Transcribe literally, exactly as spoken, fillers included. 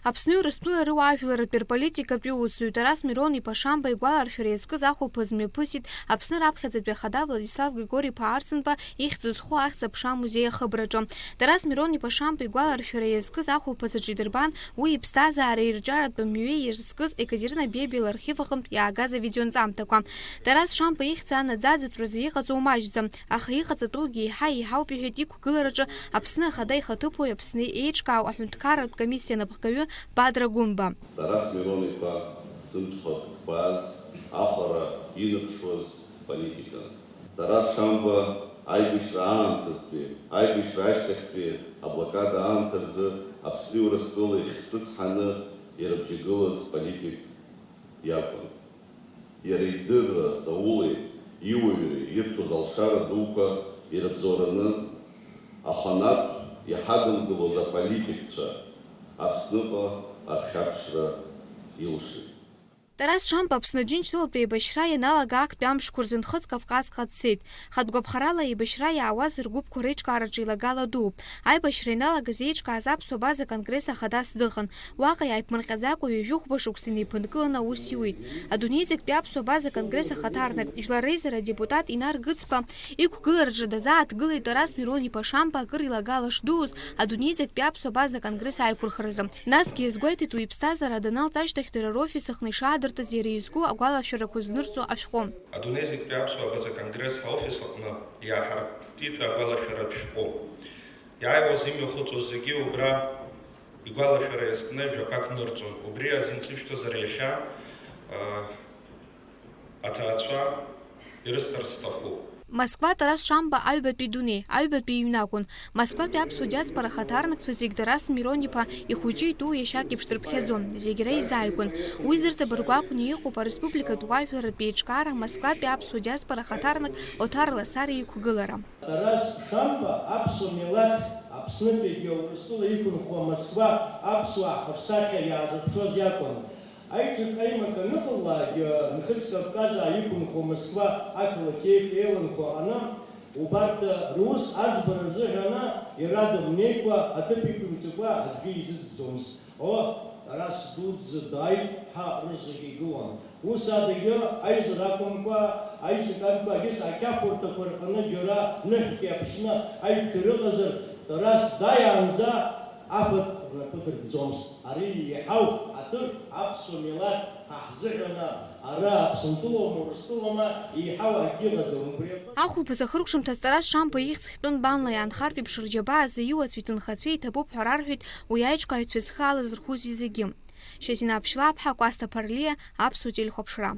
Аԥсны Урыстәыла руаажәларратәи рполитикатәи усзуҩ Тарас Мирон-иԥа Шамба игәаларшәара иазкыз ахәылԥаз мҩаԥысит Аԥсны раԥхьаӡатәи ахада Владислав Григори-иԥа Арӡынба ихьӡ зху ахьӡ-аԥша амузеи ахыбраҿы. Тарас Мирон-иԥа Шамба игәаларшәара иазкыз ахәылԥаз аҿы идырбан уи иԥсҭазаара ирҿиаратәы мҩеи иазкыз Екатерина Бебиа лархив аҟынтә иаагаз авидеонҵамҭақәа. Тарас Шамба ихьӡ анаӡаӡатәразы иҟаҵоу маҷӡам, аха иҟаҵатәугьы еиҳа-еиҳауп, иҳәеит иқәгылараҿы Аԥсны Ахада ихаҭыԥуаҩ, Аԥсны еиҿкаау аҳәынҭқарратә комиссиа анапхгаҩы Бадра Гәымба. Тарас Мирон-иԥа зымҽхак ҭбааз, ахәара иныԥшуаз политикан. Тарас Шамба аибашьра аамҭазтәи, аибашьра ашьҭахьтәи аблокада аамҭа рзы Аԥсни Урыстәылеи хьтәы цҳаны ирыбжьагылаз политик иакәын. Иара идырра ҵаулеи иуаҩреи ирҭоз алшара дуқәа ирыбзоураны, аханатә иҳадымгылоз аполитикцәа Аԥсныҟа рхьаԥшра илшеит. Тарас Шамба Аԥсны Џьынџьтәылатә еибашьра ианалага актәи амшқәа рзы Нхыҵ Кавказҟа дцеит. Хатә гәаԥхарала аибашьра иаауаз ргәыԥқәа реиҿкаараҿы илагала дууп. Аибашьра ианалагаз еиҿкааз аԥсуа база конгресс ахадас дыҟан. Уаҟа иааиԥмырҟьаӡакәа ҩажәихәба шықәса инеиԥынкыланы аус иуит. Адунеи зегьтәи аԥсуа база конгресс ахаҭарнак, жәлар реизара адепутат Инар Гыцба иқәгылараҿы дазааҭгылеит Тарас Мирон-иԥа Шамба акыр илагала шдуз адунеи зегьтәи аԥсуа база конгресс аиқәырхаразы. Насгьы иазгәеиҭеит уи иԥсҭазаара даналҵ ашьҭахь дара рофис аҟны ишаадыртыз иара изку агәалашәарақәа знырҵо ашәҟәы. Адунеи зегьтәи аԥсуа база конгресс ҳофис аҟны иааҳартит агәалашәаратә шәҟәы. Иааиуаз имҩахыҵуаз зегьы убра игәалашәара иазкны жәақәак нырҵон. Убри азин сышәҭозар иахьа, а, аҭаацәа ирысҭар сҭахуп. Москва, Тарас Шамба аҩбатәи дунеи, аҩбатәи иҩны акәын. Москватәи аԥсуа диаспора ахаҭарнакцәа зегь Тарас Мирон-иԥа ихәыҷы итәу иашьак еиԥш дрыԥхьаӡон, зегь реизааигәан. Уи зырҵабыргу акәны иҟоуп ареспубликатә уаажәларратә еиҿкаара Москватәи аԥсуа диаспора ахаҭарнак Оҭар Ласариа иқәгылара. Тарас Шамба аԥсуа милаҭ Аԥснытәигьы Урыстәыла иқәынхо Москва аԥсуаа ҳаԥсахьа иаазырԥшуаз иакәын. Аиҿкааимак аныҟалалак, Нхыҵ Кавказ ааиқәынхо Москва ақалақь еиқәа еиланхо аҟны, убарҭ рус аӡбара азыҳәан иара дымнеикәа, аҭыԥ иқәымҵакәа аӡәгьы изыӡбӡомызт. О, Тарас дуӡӡа дааит ҳәа рызегьы игылан. Ус адагьы аизара акәымкәа, аиҿкаамкәагьы ақьафурҭақәа рҟны џьара ныҳәк иаԥшны аиқәшәара ыҟазар, Тарас дааиаанӡа афатә рнапы дыркӡомызт. Ари еиҳау аҭыԥ аԥсуа милаҭ ҳа ҳзыҳәан ара Аԥсынтәылоума, Урыстәылоума, еиҳау акгьы ыҟаӡам. Убри аҟынтә Ахәылԥаз ахыркәшамҭаз Тарас Шамба ихьӡ хьтәын банла иаанхартә еиԥш рџьабаа ззаиуаз иҭынхацәеи иҭабуп ҳәа рарҳәеит уи аиҿкааҩцәа зхы алазырхәузи зегьы. Шьазина Аԥшьлаԥҳа, Кәасҭа Ԥарлиа, Аԥсуа телехәаԥшра.